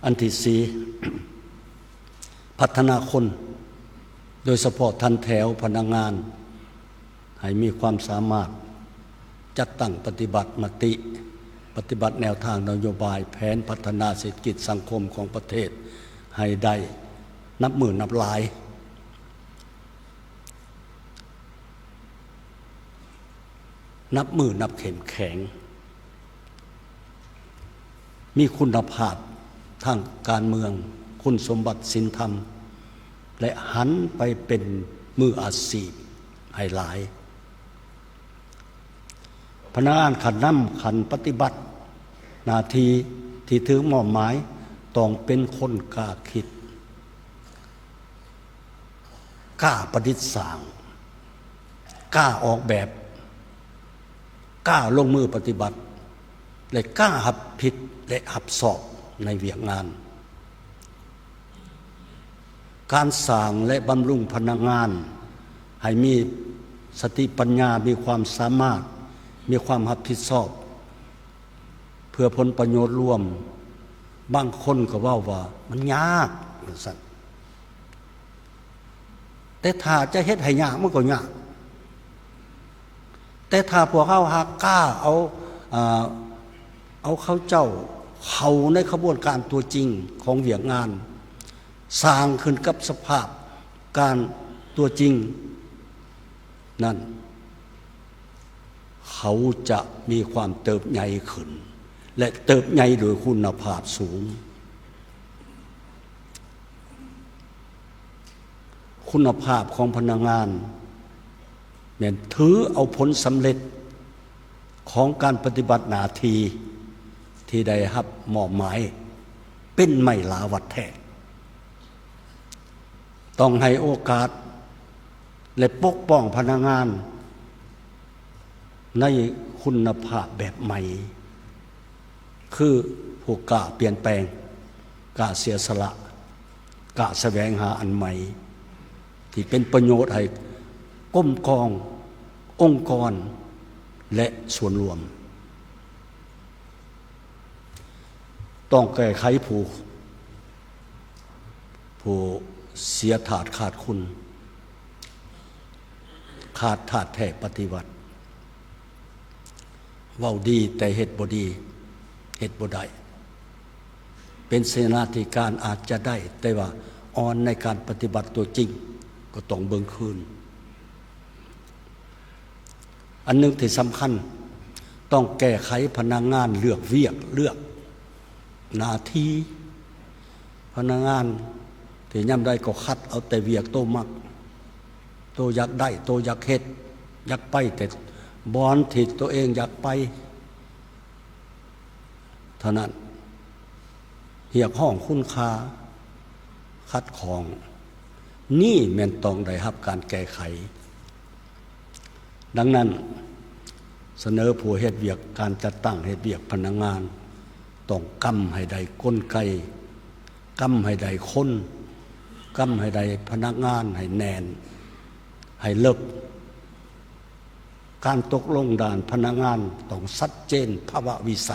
ອັນທີສີ່ ພັດທະນາຄົນ, ໂດຍສະເພາະຖັນແຖວພະນັກງານ ໃຫ້ມີຄວາມສາມາດຈັດຕັ້ງປະຕິບັດມະຕິ, ປະຕິບັດແນວທາງນະໂຍບາຍແຜນພັດທະນາເສດຖະກິດສັງຄົມຂອງປະເທດໃຫ້ໄດ້ນັບມື້ນັບຫຼາຍ. ນັບມື້ນັບເຂັ້ມແຂງ, ມີຄຸນນະພາບທາງການເມືອງ, ຄຸນສົມບັດສິນທຳ ແລະ ຫັນໄປເປັນມືອາຊີບໃຫ້ຫຼາຍ. ພະນັກງານຂັ້ນນຳຂັ້ນປະຕິບັດໜ້າທີ່ທີ່ຖືກມອບໝາຍ ຕ້ອງເປັນຄົນກ້າຄິດ, ກ້າປະດິດສ້າງ, ກ້າອອກແບບ, ກ້າລົງມືປະຕິບັດ ແລະ ກ້າຮັບຜິດ ແລະ ຮັບຊອບໃນວຽກງານ. ການສ້າງ ແລະ ບຳລຸງພະນັກງານໃຫ້ມີສະຕິປັນຍາ, ມີຄວາມສາມາດ, ມີຄວາມຮັບຜິດຊອບ ເພື່ອຜົນປະໂຫຍດລວມ. ບາງຄົນກໍເວົ້າວ່າມັນຍາກ ວ່າຊັ້ນ. ແຕ່ຖ້າຈະເຮັດໃຫ້ຍາກ ມັນກໍຍາກ. ແຕ່ຖ້າພວກເຮົາຫາກກ້າເອົາ ເອົາເຂົາເຈົ້າເຂົ້າໃນຂະບວນການຕົວຈິງຂອງວຽກງານ, ສ້າງຂຶ້ນກັບສະພາບການຕົວຈິງນັ້ນ, ເຂົາຈະມີຄວາມເຕີບໃຫຍ່ຂຶ້ນ ແລະ ເຕີບໃຫຍ່ໂດຍຄຸນນະພາບສູງ. ຄຸນນະພາບຂອງພະນັກງານແມ່ນຖືເອົາຜົນສຳເລັດຂອງການປະຕິບັດໜ້າທີ່ທີ່ໄດ້ຮັບມອບໝາຍເປັນໄມ້ຫຼາວັດແທກ. ຕ້ອງໃຫ້ໂອກາດ ແລະ ປົກປ້ອງພະນັກງານໃນຄຸນນະພາບແບບໃໝ່ ຄືຜູ້ກ້າປ່ຽນແປງ, ກ້າເສຍສະຫຼະ, ກ້າສະແຫວງຫາອັນໃໝ່ ທີ່ເປັນປະໂຫຍດໃຫ້ກົມກອງ, ອົງກອນ ແລະ ສ່ວນລວມ. ຕ້ອງແກ້ໄຂຜູ້ ຜູ້ເສຍທາດຂາດຄຸນ, ຂາດທາດແທ້ປະຕິວັດ, ເວົ້າດີແຕ່ເຮັດບໍ່ດີ, ເຮັດບໍ່ໄດ້, ເປັນເສນາທິການອາດຈະໄດ້, ແຕ່ວ່າອ່ອນໃນການປະຕິບັດຕົວຈິງກໍຕ້ອງເບິ່ງຄືນ. ອັນໜຶ່ງທີ່ສຳຄັນ, ຕ້ອງແກ້ໄຂພະນັກງານເລືອກວຽກ, ເລືອກໜ້າທີ່. ພະນັກງານທີ່ຍາມໃດກໍຄັດເອົາແຕ່ວຽກໂຕມັກ, ໂຕຢາກໄດ້, ໂຕຢາກເຮັດ, ຢາກໄປແຕ່ບ່ອນທີ່ໂຕເອງຢາກໄປເທົ່ານັ້ນ, ຮຽກຮ້ອງຄຸນຄ່າ, ຂັດຂ້ອງ, ນີ້ແມ່ນຕ້ອງໄດ້ຮັບການແກ້ໄຂ. ດັ່ງນັ້ນ, ສະເໜີຜູ້ເຮັດວຽກ, ການຈັດຕັ້ງເຮັດວຽກພະນັກງານ ຕ້ອງກຳໃຫ້ໄດ້ກົນໄກ, ກຳໃຫ້ໄດ້ຄົນ, ກຳໃຫ້ໄດ້ພະນັກງານໃຫ້ແໜ້ນ, ໃຫ້ເລິກ. ການຕົກລົງດ້ານພະນັກງານຕ້ອງຊັດເຈນພາວະວິໄສ.